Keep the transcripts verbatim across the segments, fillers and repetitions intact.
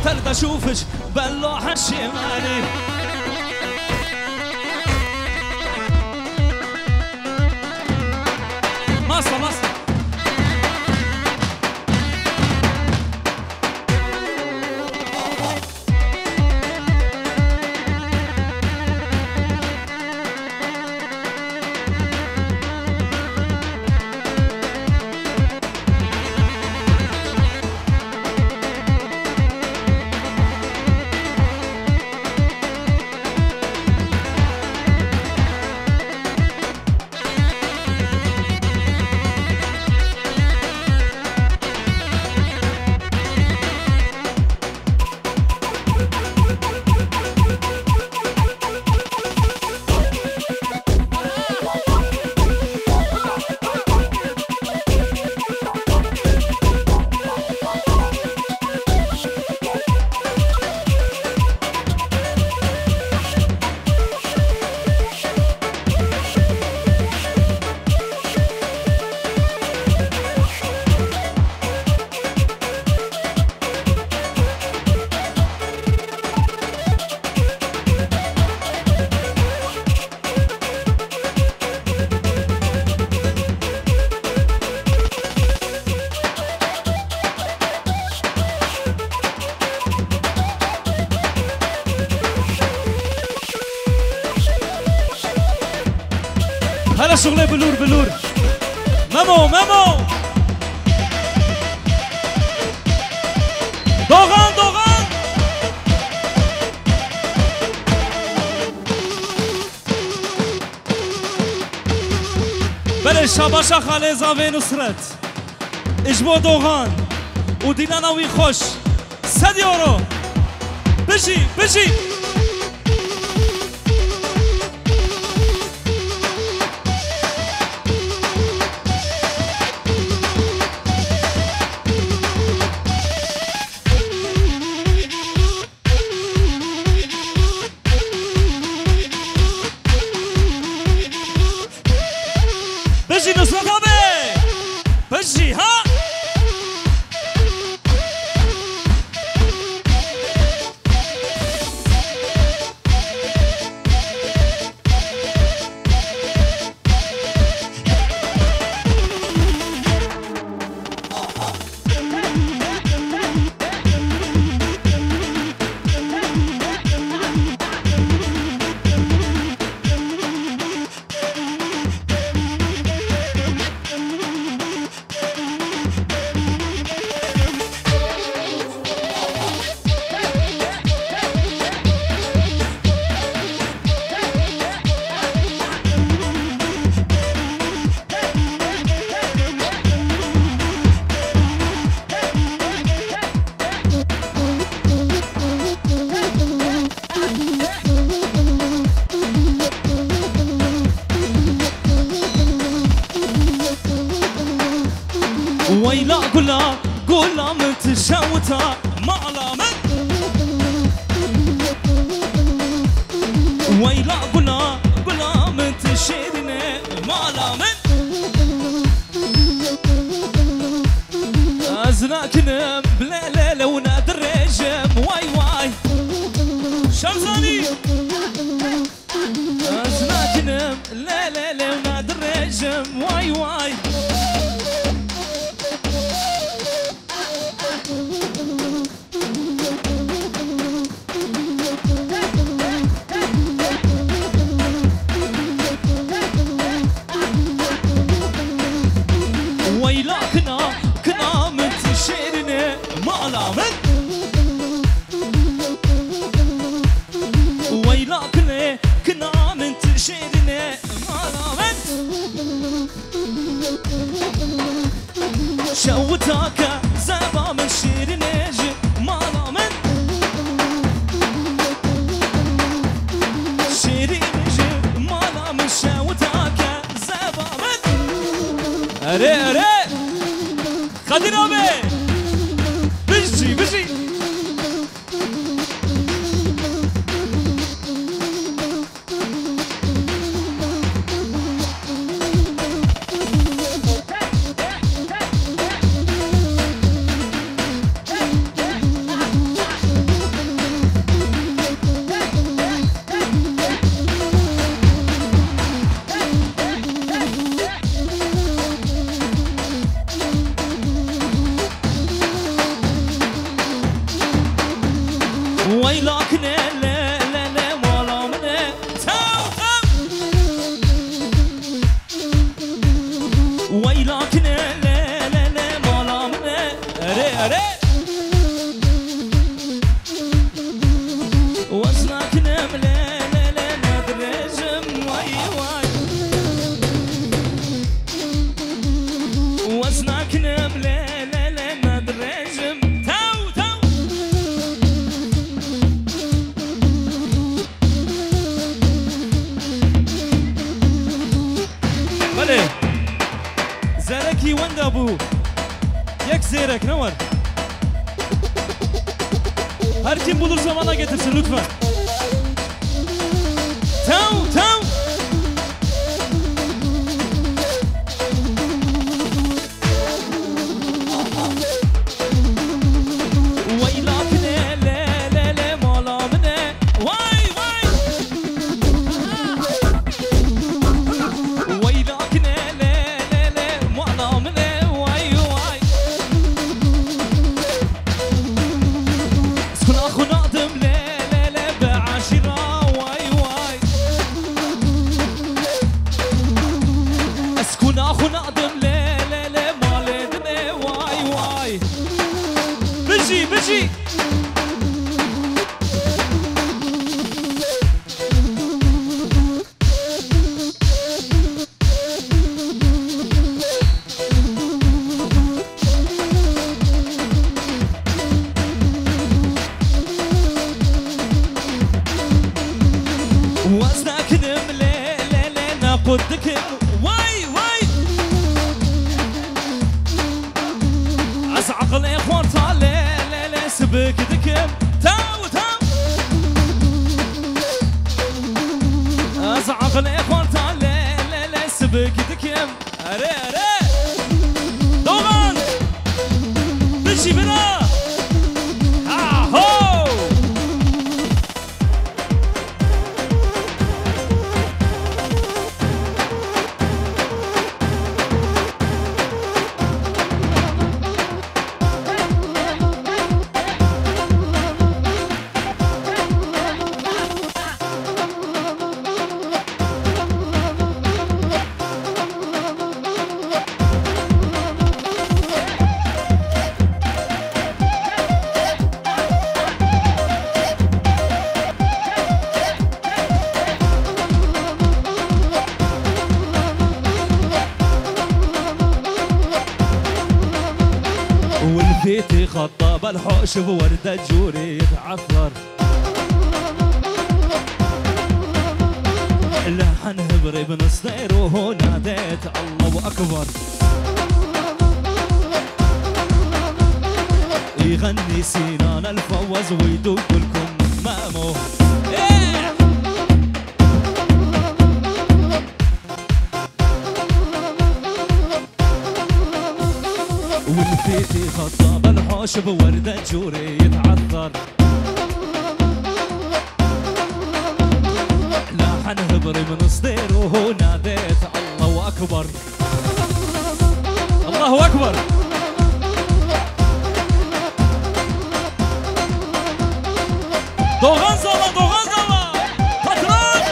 Ser de şûfiş bella heşê me lê. Masa, masa. Hele şuxlê bilûr, bilûr. Memo, Memo. Doğan, Doğan. Belê, şabaşa xalê zavê Nusret. Ji bo Doğan û dîlana wî xweş. Sed euro. Bijî, bijî. Bijî Nusret abi! Bijî ha! Weyla gula, gula min tu şewita mala min. Weyla gula, gula min tu şêrîne mala min. Ez nakinim lê lê lê û nadirêjim way way. Şemzanî. Ez nakinim lê lê lê û nadirêjim way way. Weyla kina, kina min tu şêrîne mala min. Weyla kine, kina min tu şêrîne mala min. Şewitake zeba min şêrîne ji mala min. Şêrîne ji mala min şewitake zeba min. Erê, erê. Xedîr abi. Bijî, bijî. Ne var? Her kim bulursa bana getirsin lütfen. Tev, tev. Weylakine le, le, le, mala min e. Vay, vay. Weylakine le, le, le, mala min e. Vay, vay. Skuna xuna dim le, le, le, be aşira. Vay, vay. Skuna xuna dim le, le, le, malê din e. Vay, vay. Bijî, bijî. Wez nakinim le, le, le, naqut dikim. Vay, vay. Ez aqilê xorta le, le, le, sibik dikim. Taw, taw. Ez aqilê xorta le, le, le, sibik dikim. Erê, erê. Dogan. Bijî bira. Aho. والفيتي خطاب الحوش بوردة جوري يتعثر. لحن هبري بنصدر وهو ناديت الله أكبر. يغني سينان الفوز ويدق لكم مامو. إيه! ونفيتي خطاب الحوش بوردة جوري يتعثر. لا حنهبر من صدير وهو ناديت الله أكبر. الله أكبر. Doğan Zala, Doğan Zala. Patron.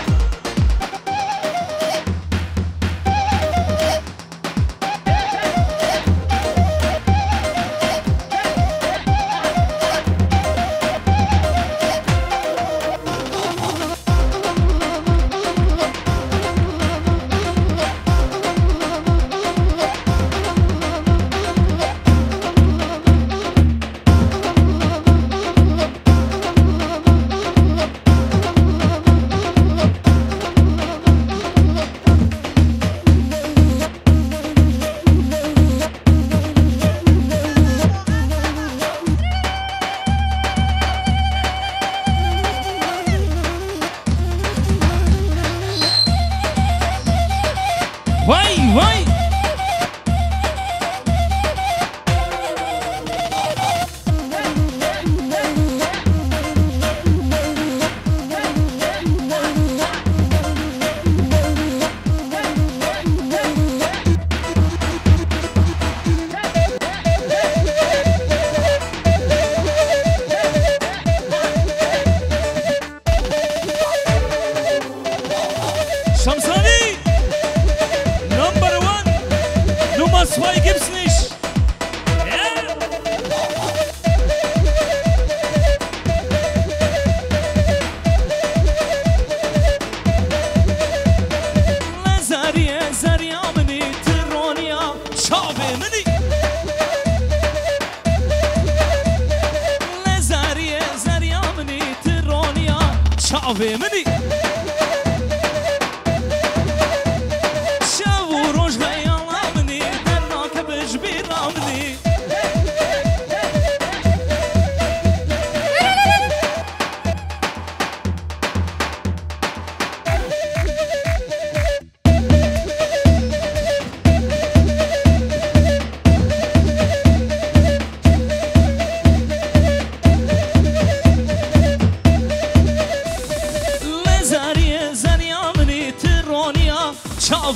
Vay, vay! Şamsani, number one. Nummer zwei gibt's nicht. Zariye, zariya minî, tironiya, çavê minî. Lê zariye, zariya minî, tironiya, çavê minî. Şev û roj xeyala minî, dernakeve ji bîra minî.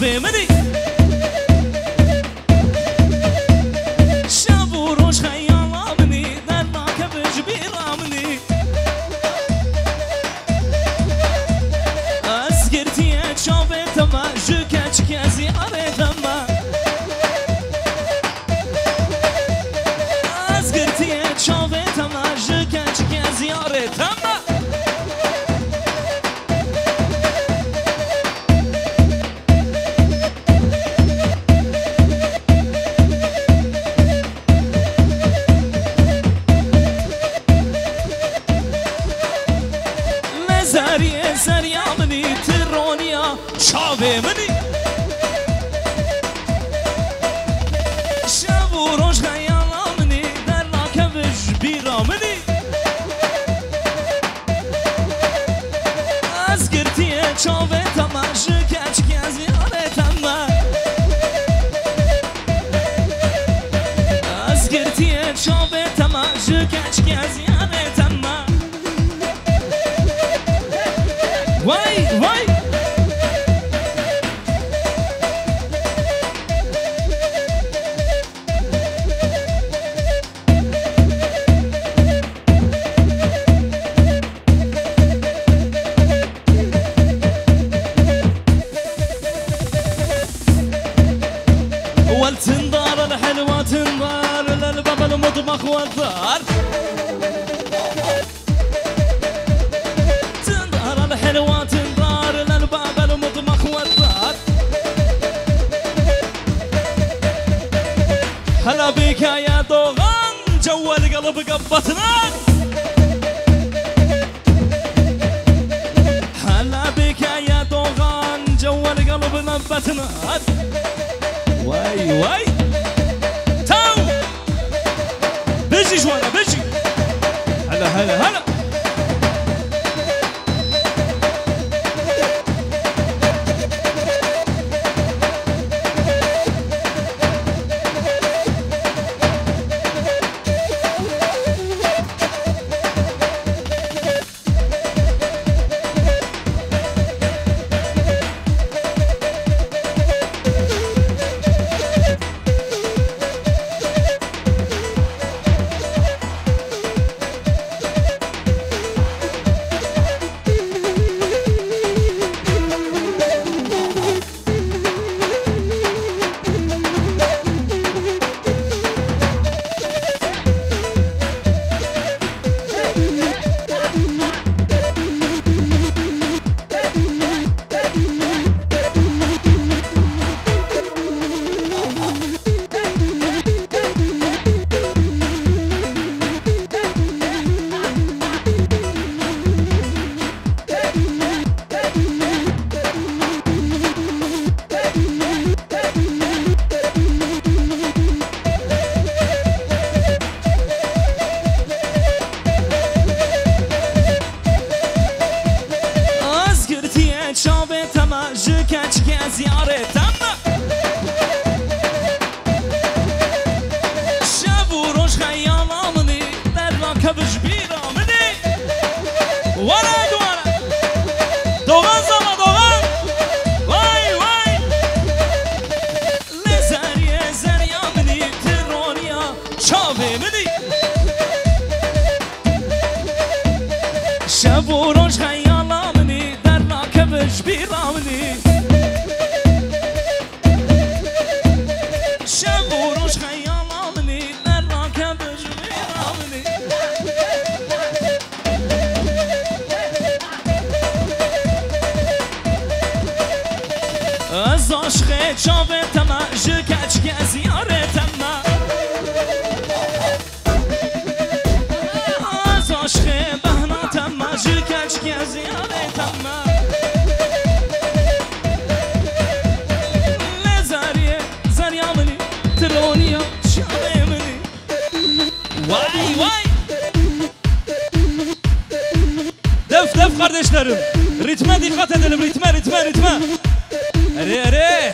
Vê minî. Şev û roj xeyala minî, dernakeve ji bîra minî. Ez girtiye çavê te me, ji keçikê ziyarê te me. Ez girtiye çavê te me, ji keçikê ziyarê te me. Lê zeriyê zeriya minî, tironiya çavê minî. Şev û roj xeyala minî, dernakeve ji bîra minî. Ez girtiye çavê te me, ji keçikê ziyarê te me. Ez girtiye çavê te me, ji keçikê ziyarê te me. Vay, vay. والتندار الحلوة تندار للباب المطبخ والدار. تندار الحلوة تندار للباب المطبخ والدار. هلا بك يا دوغان، جوا القلب قبتنا. هلا بك يا دوغان، جوا القلب نبتنا. واي، واي. تاو. بجي جوانا، بجي. هلا، هلا، هلا. Ez girtiye çavê te me, ji keçikê ziyarê te me. Şev û roj xeyala min î, dernakeve ji bîra min î. Were dû were. Doxan zava doxan. Way, way. Lê zeriyê zeriya min î, tironiya çavê min î. Şev û roj xeyala min î, dernakeve ji bîra min î. Şev û roj xeyala min î, dernakeve ji bîra min î. Ez aşiqê çavê te me, ji keçikê ziyarê te me. Ez aşiqê behna te me, ji keçikê ziyarê te me. Lê zeriyê zeriya min î, tironiya çavê min î. Vay, vay. Def, def kardeşlerim. Ritme dikkat edelim, ritme, ritme, ritme. Ere, ere.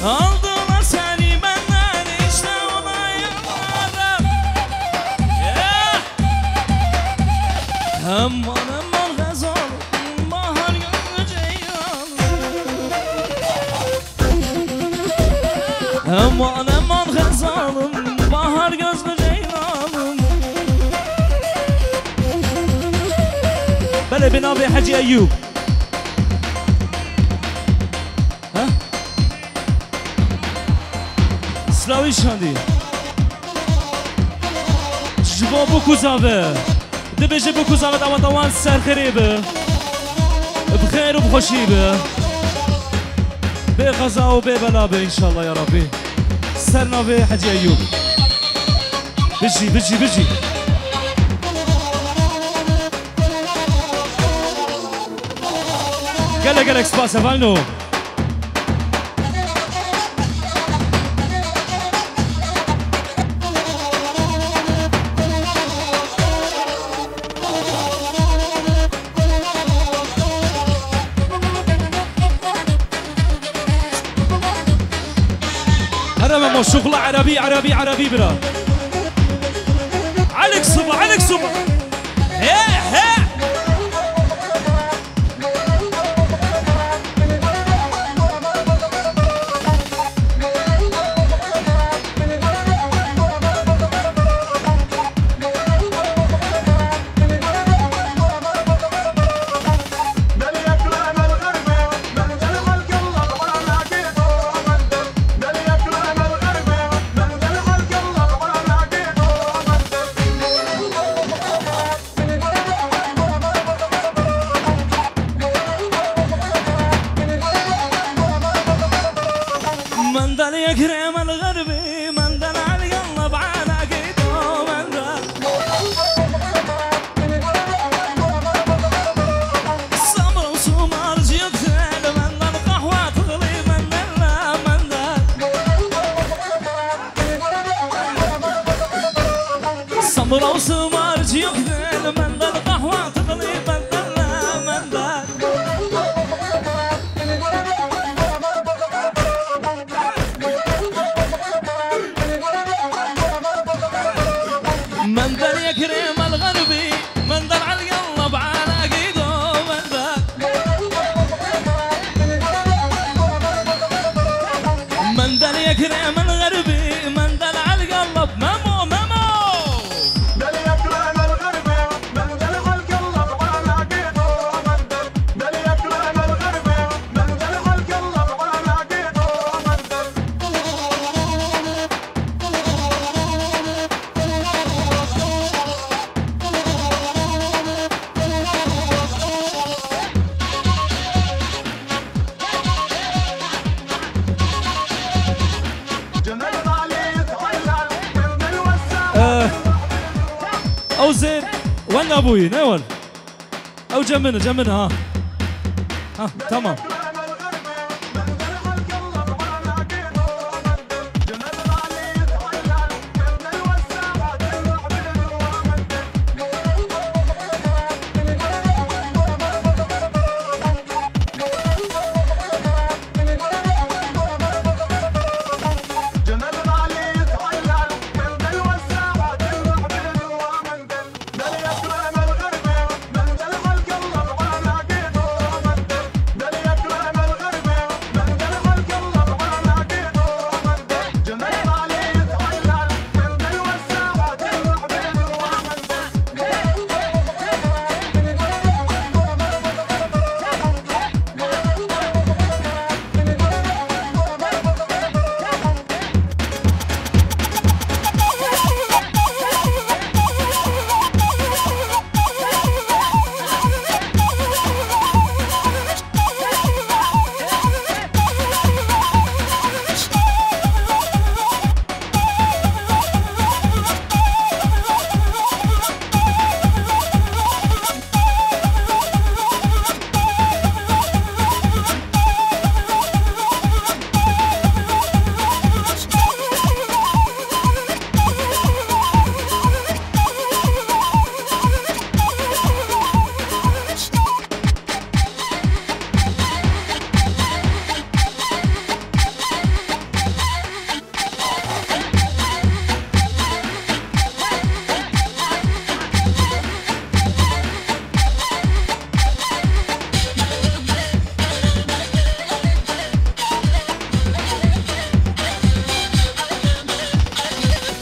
Aldılar seni benden, işte olayım var. Yeah! Hem var hem var Hazal, bahar gözlü ceylan. Hem var hem var Hazal'ım, bahar gözlü ceylanım. Belê, bi navê Hecî Eyûb. Ha? Slavî şandî. Ji bo Bikûza ve. Dibêje Bikûza ve dawa dawan ser xêrê be. Bi xêr û bi xweşî be. Bê xeza û bê bela be înşallah ya Rabbî. Ser navê Hecî Eyûb. Bijî, bijî, bijî. Gelek gelek spas hevalno. Here me şuxla erebî, erebî, erebî bira. Elek suba, elek suba. He, he. من دل يكرم الغربي، من دل علي الله بعلاقي دومن دل. سمر وسومر جيت خيل، من دل قهوة تغلي، من دل، من دل. سمرة وسمار جيوخ ذيل، من ذا القهوة تغلي، من ذا، من ذا. من ذا اليكريم الغربي، من ذا العلي الله بعلى قيدو، من ذا. من دل يكرم الغربي، من دل على القلب، ممو، ممو. دل يكرم الغربي، من دل على القلب، أنا قيدو، من دل. دل يكرم الغربي، من دل على القلب، أنا قيدو، من دل. Ew zêr wenga bûyî, ne wer? Ew cem min e, cem min e, ha. Ha, tamam.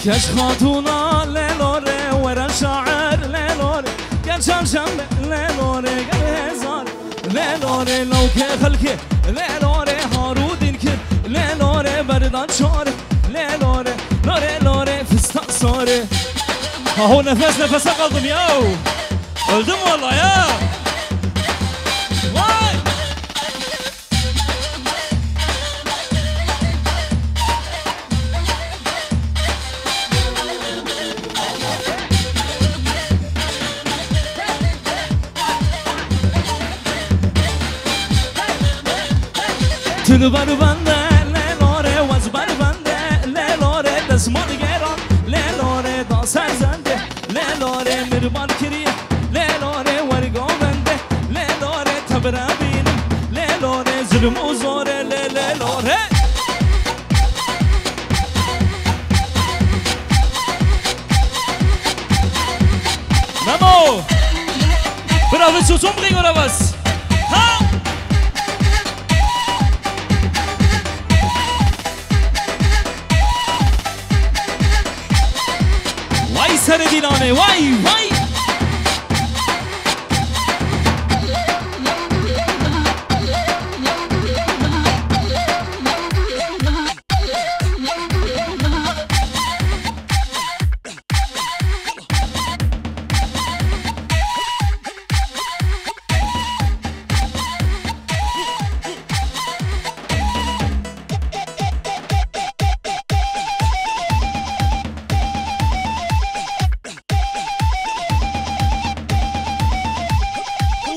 Keç xatûna lê lorê, were şair lê lorê, gel çarşembe lê lorê, gel hêzar lê lorê, lawkê xelkê lê lorê, harû dîn kir lê lorê, berdan çorê lê lorê, lorê lorê, fistan sorê. Haho, nefes nefese kaldım ya. Öldüm vallahi ya. Vay! Tu li ber bende, lê lorê, wez ber bende, lê lorê, destmal geran, lê lorê, da ser zende. Lê lorê mirban kiriye, lê lorê wergo bende, lê lorê tebra bînim, lê lorê zulm û zorê, lê, lê lorê. Memo! Bravo, Sosom Gregor Avas! Ha! Vay serê dîlanê, vay, vay!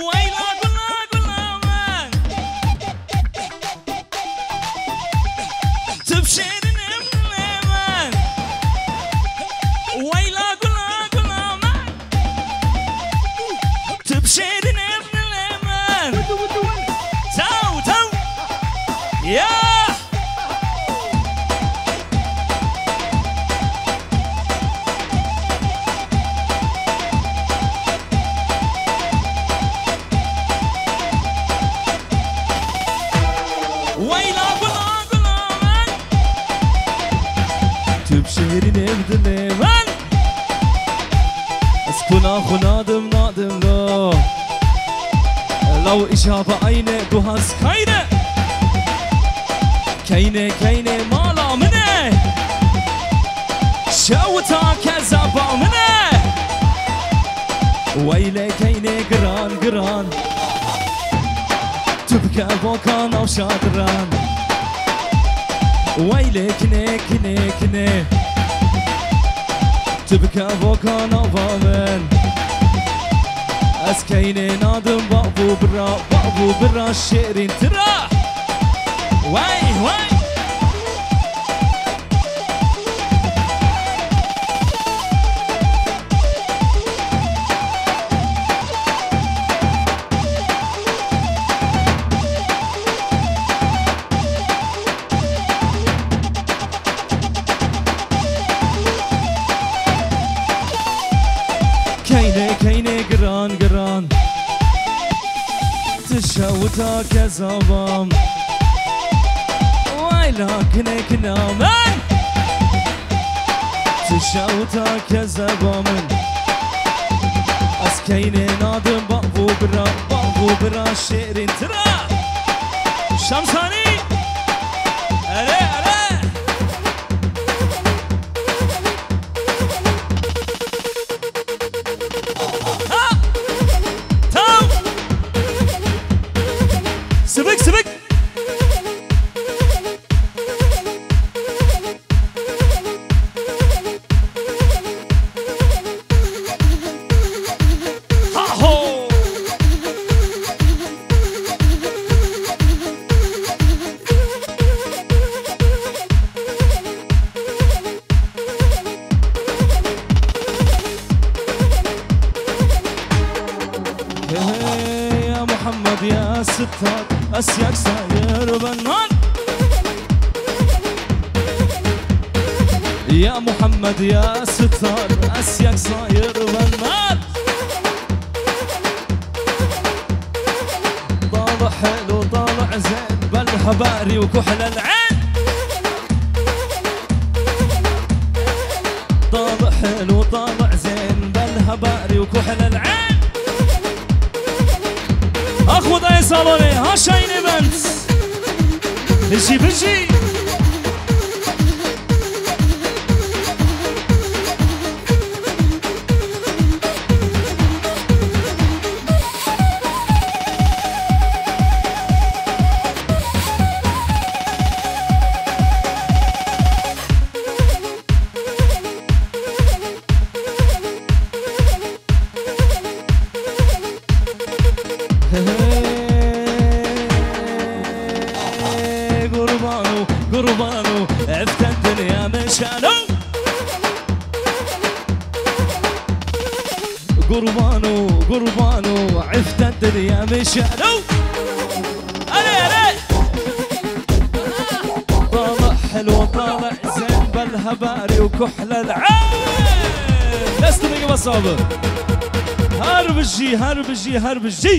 Weyla gula gula min. Tu bi şêrînê min. Weyla gula gula min. Tu bi şêrînê min. Taw, taw. Ya! Weyla gula gula min. Tu bi şêrînê bi dilê min. Ez kuna xwe nadim, nadim lo. Law îşa bi eynê guhaz kayne. Keyne, keyne mala min e. Şewta kezaba min e. Weyle keyne giran, giran. Tu bi kevoka nav şadiran. Weyle kine, kine, kine. Tu bi kevoka nava min. Ez keynê nadim bavû bira, bavû bira şêrîn tira. Wey, wey. Keyne, keyne giran, giran. Tu şewta kezabam. Way la kinek namen. Tu şewta kezaba min. Ez keynê nadim bavû bira, bavû bira şêrîn tira. Şemsanî. Erê, erê. Ha! Taw! Sibik, sibik! Haho! Hey, ya Muhammed, ya Sittar, ez yek sayir ben man. Ya Muhammed, ya Sittar, ez yek sayir ben man. طالع حلو، طالع زين، بالهباري وكحل العين. Bijî, bijî. Qurbano, qurbano, eften dinya meşalo. Qurbano, qurbano, eften dinya meşalo. Allez, allez. طالع حلو، طالع زين، بالهباري وكحل العين. Destê min bes abi. Her bijî, her bijî, her bijî.